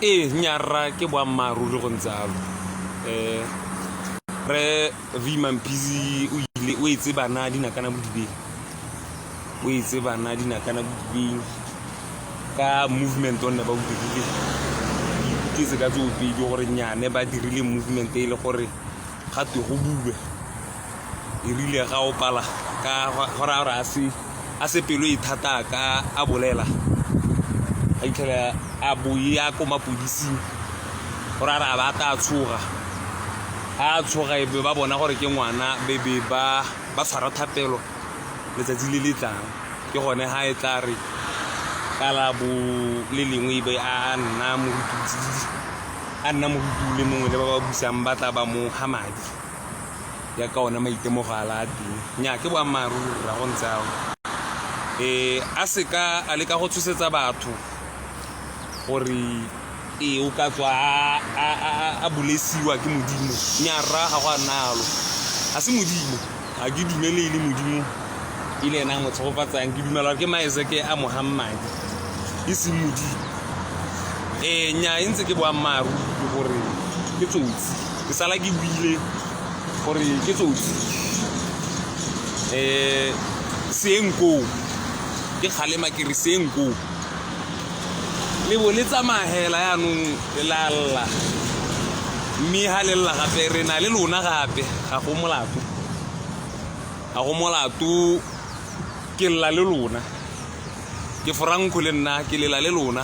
Ee, nnyarra ke boammaaruri go ntse jalo. Rre V Mamphisi o ile o etse bana dinakana bodibeng, o etse bana dinakana bodibeng ka movement o nne ba o dirile. Ke ikutlwetse ka tsoopedi gore nnyane ba dirile movement e le gore ga twe go bue. E rile ga o pala ka go raya gore a se pelo e thata ka a bolela a itlhela a boe ya ko mapodising gore a re a ba tla tshoga ga a tshoga e be ba bona gore ke ngwana be be ba ba tshwara thapelo letsatsi le le tlang ke gone ga e tla re ka la bo le lengwe e be a nna moruti a nna moruti le mongwe le ba ba busang ba tla ba mo ga madi ya ka ona maitemogala a teng nya ke boammaaruri ra go ntse ao a seka a leka go tshosetsa batho gore ee o ka tswa a bolesiwa ke modimo nya rra ga go a nalo ga se modimo ga ke dumele e le modimo e le ena a mo tshegofatsang ke dumela ke maeseke a mohammadi e seng modimo ee nya e ntse ke boammaaruri gore ke tsotsi ke sala ke buile gore ke tsotsi seeng koo ke kgalema ke re seeng koo le bo le tsamaya hela yaanong le la lla mme ga le lla gape re na le lona gape ga go molato ga go molato ke lla le lona ke forankgo le nna ke lela le lona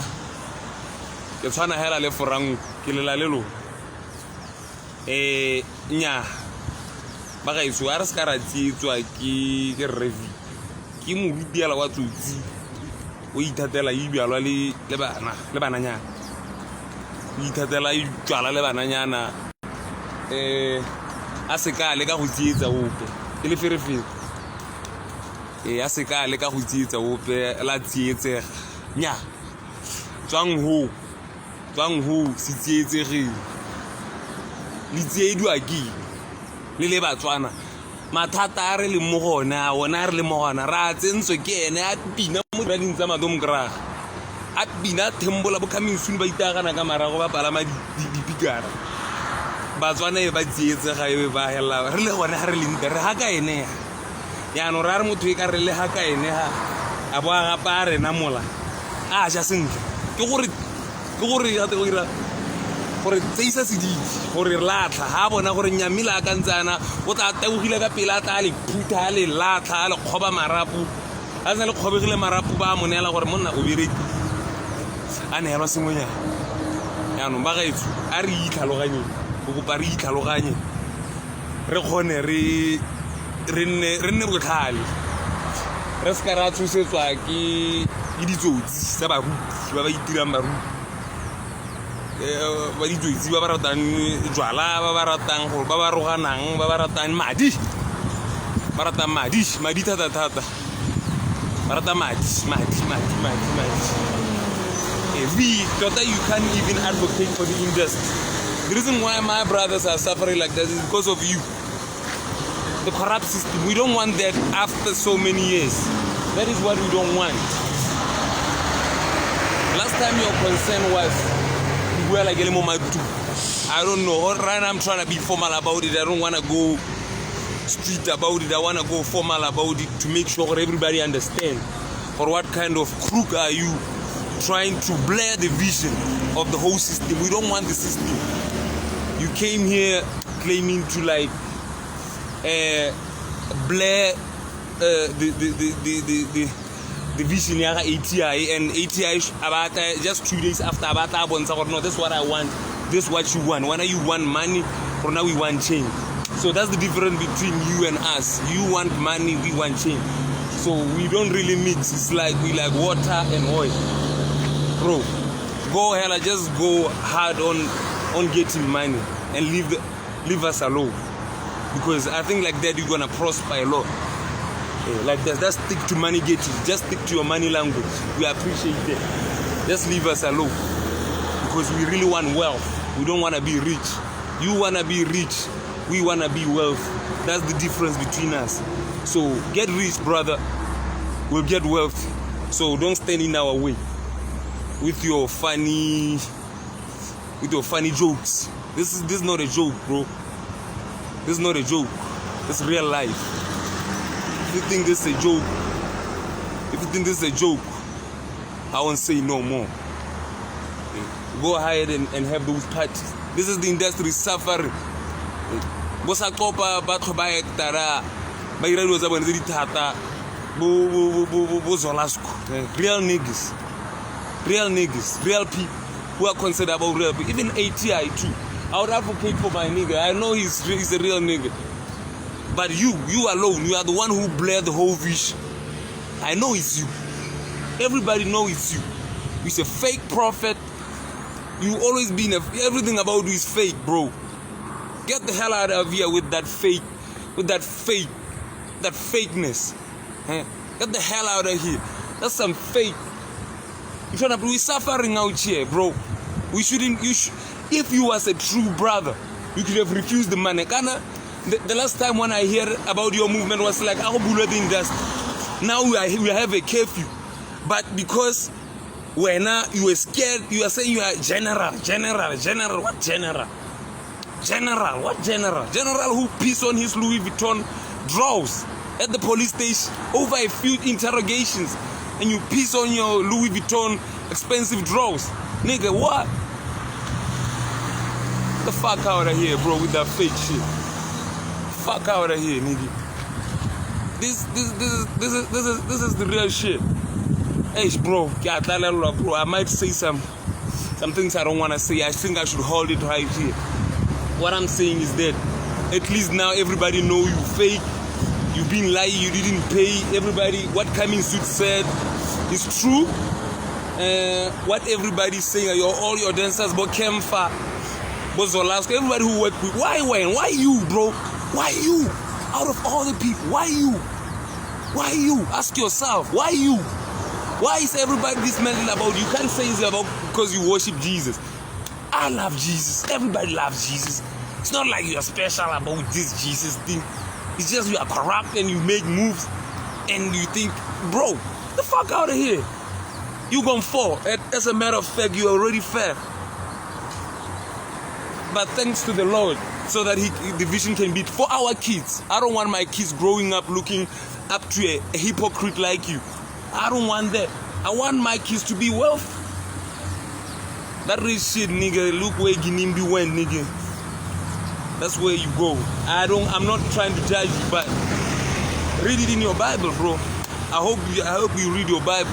ke tshwana hela le forankgo ke lela le lona nnyaa bagaetsho a re se ka ra tsietswa ke rrevi ke moruti ela wa tsotsi o ithatela ibjalwa le le bana le bananyana o ithatela ijwala le bananyana a se ka leka go tsietsa ope ke leferefere ee a se ka leka go tsietsa ope la tsietsega nya tswang ho tswang ho se tsietsegeng le tsiediwa ke le le batswana mathata a re leng mo go one a one a re leng mo go ona ra tsentswe ke ene a pina mo dirading tsa madomkraga a pina thembola bo coming soon ba itagana ka marago ba palama dipikara batswana e ba tsietsega e ba helela re le gone ga re leng teng re ga ka ene ya jaanong ra re motho e ka re le ga ka ene ga a bo a gapa a rena mola a ja sentle ke gore ke gore gate go dira gore tseisa sedidi gore latlha ga a bona gore nyamile a ka ntse ana o tla tabogile ka pele a tla a le phutha a le latlha a le kgoba marapo a sena le kgobegile marapo ba a mo neela gore monna o bereki a neelwa sengwenyana jaanong ba gaetsho a re itlhaloganyeng go kopa re itlhaloganye re kgone re re nne botlhale re se ka ra tshosetswa ke ditsotsi tsa baruti ba ba itirang baruti ba ditsotsi ba ba ratang jwala ba ba ratang gore ba ba roganang ba ba ratang madi ba ratang madi madi thata thata ba rata madi madi madi madi madi we tota you can't even advocate for the industry. The reason why my brothers are suffering like that is because of you, the corrupt system. We don't want that after so many years. That is what we don't want. Last time your concern was like I don't know. Right now I'm trying to be formal about it. I don't want to go street about it. I want to go formal about it to make sure everybody understand. For what kind of crook are you trying to blur the vision of the whole system? We don't want the system. You came here claiming to like blur the vision ya ga ATI, and ATI about just 2 days after about bontsha gore no, this is what I want, this is what you want. When you want money, for now we want change. So that's the difference between you and us. You want money, we want change. So we don't really mix. It's like we like water and oil. Bro, go hella, just go hard on getting money and leave us alone, because I think like that you're gonna prosper a lot. Like that, just stick to money getting. Just stick to your money language. We appreciate that. Just leave us alone because we really want wealth. We don't want to be rich. You want to be rich. We want to be wealthy. That's the difference between us. So get rich, brother. We'll get wealthy. So don't stand in our way with your funny With your funny jokes. This is not a joke, bro. This is not a joke. This is real life. If you think this is a joke, if you think this is a joke, I won't say no more. Go ahead and have those parties. This is the industry suffering. Bo sa kopa ba tlho ba actara ba ira dilo tsa bone tse di thata, bo Zolasco, real niggas, real niggas, real people who are considered about real people. Even ATI too, I would advocate for my nigga. I know he's a real nigga, but you alone, you are the one who bled the whole vision. I know it's you. Everybody know it's you. You're a fake prophet. You always been a, everything about you is fake, bro. Get the hell out of here with that fake, with that fake, that fakeness. Eh? Get the hell out of here. That's some fake. You trying to we suffering out here, bro. We shouldn't. You should. If you was a true brother, you could have refused the money. Kana, the last time when I hear about your movement was like, "Ako the industry." Now we have a curfew, but because when you were scared, you are saying you are general, general, general. What general? General, what general? General who piss on his Louis Vuitton drawers at the police station over a few interrogations, and you piss on your Louis Vuitton expensive drawers. Nigga, what? The fuck out of here, bro, with that fake shit. Fuck out of here, nigga. This is the real shit. Hey, bro, bro, I might say some things I don't want to say. I think I should hold it right here. What I'm saying is that at least now everybody know you fake. You've been lying. You didn't pay everybody. What Coming Suit said is true. What everybody's saying, all your dancers, bo Kemfa, bo Zolasco, everybody who work with. Why when? Why you, bro? Why you? Out of all the people, why you? Why you? Ask yourself, why you? Why is everybody this mental about you? You can't say it's about because you worship Jesus. I love Jesus. Everybody loves Jesus. It's not like you're special about this Jesus thing. It's just you are corrupt and you make moves and you think, bro, the fuck out of here. You gonna fall. As a matter of fact, you already fell. But thanks to the Lord, so that the vision can be for our kids. I don't want my kids growing up looking up to a hypocrite like you. I don't want that. I want my kids to be wealthy. That rich shit, nigga. Look where Ginimbi went, nigga. That's where you go. I'm not trying to judge you, but read it in your Bible, bro. I hope you read your Bible.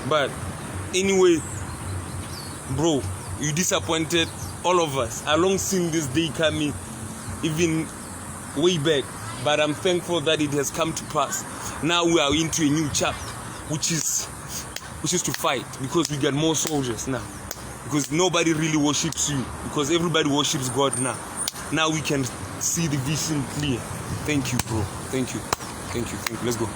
But anyway, bro, you disappointed all of us. I long seen this day coming, even way back. But I'm thankful that it has come to pass. Now we are into a new chapter, which is to fight because we get more soldiers now. Because nobody really worships you, because everybody worships God now. Now we can see the vision clear. Thank you, bro. Thank you. Thank you. Thank you. Let's go.